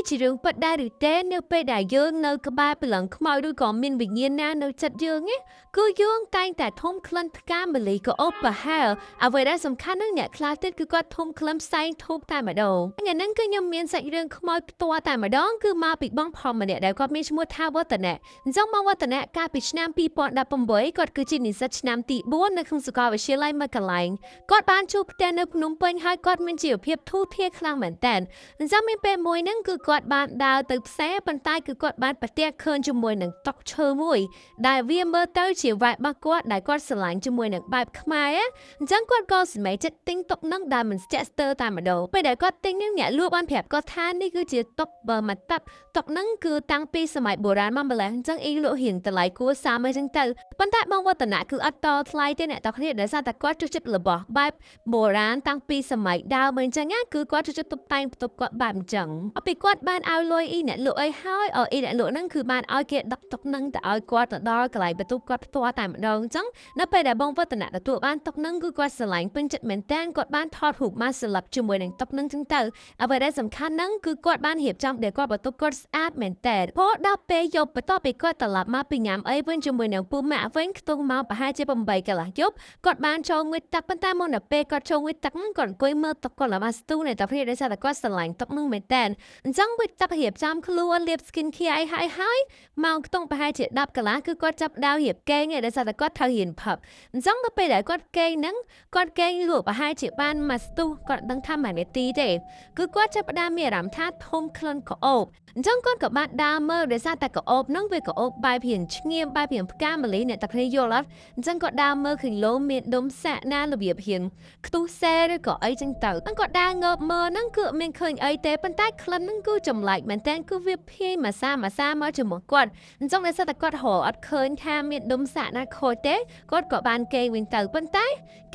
ជារឿងពិតដែរឬទេនៅពេលដែលយើងនៅក្បែរព្រលឹងខ្មោចឬក៏មានវិញ្ញាណណានៅចិត្តយើងណាគឺយើងតែងតែធំក្លិនផ្កាម្លិះក៏អូបប្រហែលអ្វីដែលសំខាន់នឹងអ្នកខ្លះទៀតគឺគាត់ធំក្លិនផ្សែងធូបតែម្ដងថ្ងៃហ្នឹងគឺខ្ញុំមានសាច់រឿងខ្មោចផ្ទាល់តែម្ដងគឺមកពីបងប្រុសម្នាក់ដែលគាត់មានឈ្មោះថាវឌ្ឍនៈអញ្ចឹងបងវឌ្ឍនៈកាលពីឆ្នាំ2018គាត់គឺជានិស្សិតឆ្នាំទី4នៅក្នុងសាកលវិទ្យាល័យមួយកន្លែងគាត់បានជួបផ្ទះនៅភ្នំពេញហើយគាត់មានជីវភាពធូរធារខ្លាំងមែនតើអញ្ចឹងមានពេលមួយហ្នឹងគឺគាត់បានដើរទៅផ្សារប៉ុន្តែគឺគាត់បានប្រទះឃើញជាមួយនឹងតុឈើមួយដែលវាមើលទៅជាវ៉ែរបស់គាត់ដែលគាត់ស្រឡាញ់ជាមួយនឹងបែបខ្មែរអញ្ចឹងគាត់ក៏សម្រេចចិត្តទិញតុហ្នឹងដែលមិនស្ទាក់ស្ទើរតែម្ដងពេលដែលគាត់ទិញហ្នឹងអ្នកលក់បានប្រាប់គាត់ថានេះគឺជាតុបើមកតាប់តុហ្នឹងគឺតាំងពីសម័យបុរាណមកម្ល៉េះអញ្ចឹងអ៊ីលក់រៀងតម្លៃគួរសមអីចឹងទៅប៉ុន្តែបងវឌ្ឍនៈគឺអត់តថ្លៃទេអ្នកទាំងគ្នាដោយសារតែគាត់ចូលចិត្តរបស់បែបបុរាណតាំងពីសម័យដើមអញ្ចឹងណាគឺគាត់ចូលចិត្តតុបតែងបន្ទប់គាត់បែបអញ្ចឹងអពីគាត់បានឲ្យលុយអ៊ីអ្នកលក់អីហើយអ៊ីអ្នកលក់ហ្នឹងគឺបានឲ្យគេដឹកតុហ្នឹងទៅឲ្យគាត់ទៅដល់កន្លែងបន្ទប់គាត់ផ្ទាល់តែម្ដងអញ្ចឹងនៅពេលដែលបងវឌ្ឍនៈទទួលបានតុហ្នឹងគឺគាត់ស្រឡាញ់ពេញចិត្តមែនតើគាត់បានថតរូបមកស្លាប់ជាមួយនឹងតុហ្នឹងចឹងទៅអ្វីដែលសំខាន់ហ្នឹងគឺគាត់បានរៀបចំដែលគាត់បន្ទប់គាត់ស្អាតមែនតើព្រោះដល់ពេលយប់បន្ទាប់ពីគាត់ត្រឡប់មកពីញ៉ាំអីវិញជាមួយនឹងពូម៉ាក់វិញខ្ទង់មកប្រហែលជា8កន្លះយប់គាត់បានចូលងូតទឹកប៉ុន្តែមុនដល់ពេលគាត់ចូលងូតទឹកហ្នឹងគាត់អង្គុយមើលតុគាត់ឡើងស្ទូនៅតែព្រាដោយសារតែគាត់ស្រឡាញ់តុហ្នឹងមែនតើអញ្ចឹងវិទឹករៀបចំខ្លួនលាប skin care អីហើយហើយម៉ោងខ្ទង់ប្រហែលជា10កន្លះគឺគាត់ចាប់ដាវរៀបគេងឯដោយសារតែគាត់ត្រូវរៀនផឹកអញ្ចឹងដល់ពេលដែលគាត់គេងហ្នឹងគាត់គេងលក់ប្រហែលជាបានមួយស្ទុះគាត់ដឹងថាមួយនាទីទេគឺគាត់ចាប់ផ្ដើមមានអារម្មណ៍ថាធំក្លិនក្អូបអញ្ចឹងគាត់ក៏បានដើរមើលដោយសារតែក្អូបហ្នឹងវាក្អូបបែបរៀងឈ្ងៀមបែបរៀងផ្កាម្លិះអ្នកតាគ្នាយល់អត់អញ្ចឹងគាត់ដើរមើលឃើញលោមានដុំសាកណារបៀបរៀងខ្ទុះសែឬក៏អីចឹងទៅគាត់ដើរងើបមើលហ្នឹងគឺអត់មានឃើញអីទេប៉ុន្តែក្លិនហ្នឹងគឺចម្លែកមែនតើគឺវាភាយមួយសាមួយសាមកជាមួយគាត់អញ្ចឹងដោយសារតែគាត់រកអត់ឃើញថាមានដុំសាកណាខូចទេគាត់ក៏បានគេងវិញទៅប៉ុន្តែ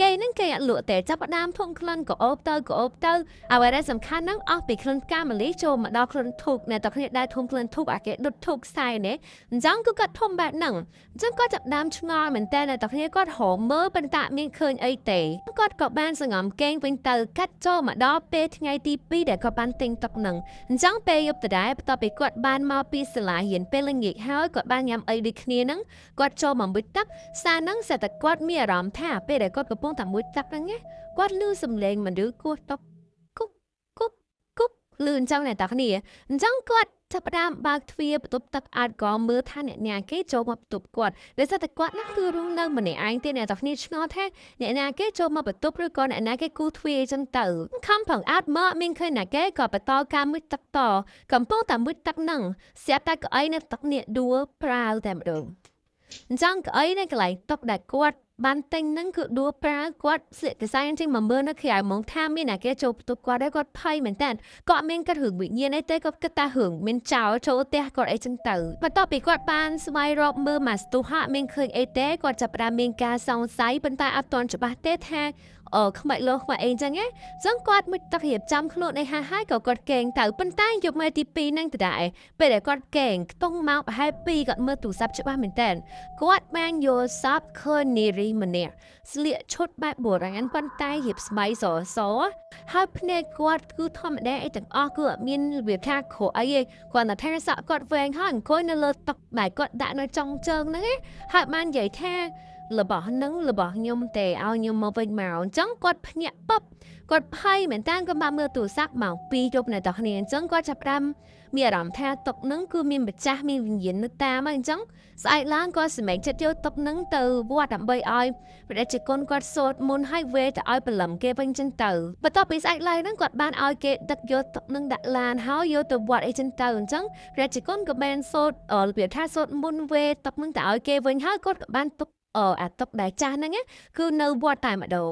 គេហ្នឹងគេអត់លក់ទេចាប់ផ្ដើមធំក្លិនក៏អូបទៅក៏អូបទៅអ្វីដែលសំខាន់ហ្នឹងអស់ពីក្លិនផ្កាម្លិះចូលមកដល់ក្លិនធូបអ្នកតាគ្នាដែលធំក្លិនធូបអាគេដុតធូបខ្សែនេះអញ្ចឹងគឺគាត់ធំបែបហ្នឹងអញ្ចឹងគាត់ចាប់ដើមឆ្ងល់មែនតើអ្នកតាគ្នាគាត់រកមើលប៉ុន្តែមានឃើញអីទេគាត់ក៏បានសង្ងំគេងវិញទៅកាត់ចូលមកដល់ពេលថ្ងៃទី2ដែលគាត់បានទិញតុហ្នឹងអញ្ចឹងពេលយប់ដដែលបន្ទាប់ពីគាត់បានមកពីសាលារៀនពេលល្ងាចហើយគាត់បានញ៉ាំអីដូចគ្នាហ្នឹងគាត់ចូលមកមួយទឹកសារហ្នឹងស្រាប់តែគាត់មានអារម្មណ៍ថាពេលដែលគាត់កំពុងតែមួយទឹកហ្នឹងណាគាត់ឮសំឡេងមនុស្សគោះតុកគប់គប់គប់លឺអញ្ចឹងអ្នកតាគ្នាអញ្ចឹងគាត់ចាប់ផ្ដើមបើកទ្វារបន្ទប់ទឹកអាចក៏មើលថាអ្នកណាគេចូលមកបន្ទប់គាត់ដោយសារតែគាត់ណាគឺរស់នៅម្នាក់ឯងទេអ្នកតាគ្នាឆ្ងល់ថាអ្នកណាគេចូលមកបន្ទប់ឬក៏អ្នកណាគេគូទ្វារអញ្ចឹងទៅខំប្រងអត់មកមានឃើញណាគេក៏បន្តការមួយទឹកតកំពុងតែមួយទឹកហ្នឹងស្រាប់តែកៅអីនៅទឹកនេះដួលប្រាវតែម្ដងអញ្ចឹងកៅអីនៅកន្លែងតុដែលគាត់បានទិញហ្នឹងគឺដួលប្រាវគាត់ស្លៀកកសែងចេញមកមើលនៅក្រៅហ្មងថាមានអ្នកគេចូលបន្ទប់គាត់ដែរគាត់ភ័យមែនតើគាត់មានគិតរឿងវិញ្ញាណអីទេគាត់គិតថារឿងមានចោលចូលផ្ទះគាត់អីចឹងទៅបន្ទាប់ពីគាត់បានស្វែងរកមើលមកស្ទុះហាក់មានឃើញអីទេគាត់ចាប់ផ្ដើមមានការសង្ស័យប៉ុន្តែអត់ទាន់ច្បាស់ទេថាអឺខ្មាច់លោខ្មាច់អីចឹងណាចឹងគាត់មួយទឹករៀបចំខ្លួនអីហាហើយក៏គាត់កេងទៅប៉ុន្តែយប់ថ្ងៃទី2ហ្នឹងដដែលពេលដែលគាត់កេងខ្ទង់ម៉ោងប្រហែល2គាត់មើលទូរស័ព្ទច្បាស់មែនតើគាត់បានយល់សប្តិឃើញនារីម្នាក់ស្លៀកឈុតបែបបុរាណប៉ុន្តែរៀបស្បៃសសហើយភ្នែកគាត់គឺធម្មតាអីទាំងអស់គឺអត់មានរបៀបថាក្រអីទេគាត់តែថាសក់គាត់វែងហើយអង្គុយនៅលើតុដែលគាត់ដាក់នៅចុងជើងហ្នឹងហើយបាននិយាយថារបស់នឹងរបស់ខ្ញុំទេឲ្យខ្ញុំមកវិញមកអញ្ចឹងគាត់ភ្ញាក់ពប់គាត់ភ័យមែនតើគាត់បានមើលទូរស័ព្ទម៉ោង2យប់នៅតគ្នាអញ្ចឹងគាត់ចាប់ផ្ដើមមានអារម្មណ៍ថាតុនឹងគឺមានម្ចាស់មានវិញ្ញាណនៅតាមអញ្ចឹងស្អែកឡើងគាត់សម្រេចចិត្តយកតុនឹងទៅវត្តដើម្បីឲ្យព្រះជាគុណគាត់សូត្រមន្តឲ្យវេទៅឲ្យព្រលឹមគេវិញចឹងទៅបន្ទាប់ពីស្អែកឡើងហ្នឹងគាត់បានឲ្យគេដឹកយកតុនឹងដាក់ឡានហើយយកទៅវត្តអីចឹងទៅអញ្ចឹងព្រះជាគុណក៏បានសូត្ររបៀបថាសូត្រមន្តវេតុនឹងទៅឲ្យគេវិញហើយគាត់ក៏បានទុកអាតុដែលចាស់ហ្នឹងគឺនៅវត្តតែម្ដង។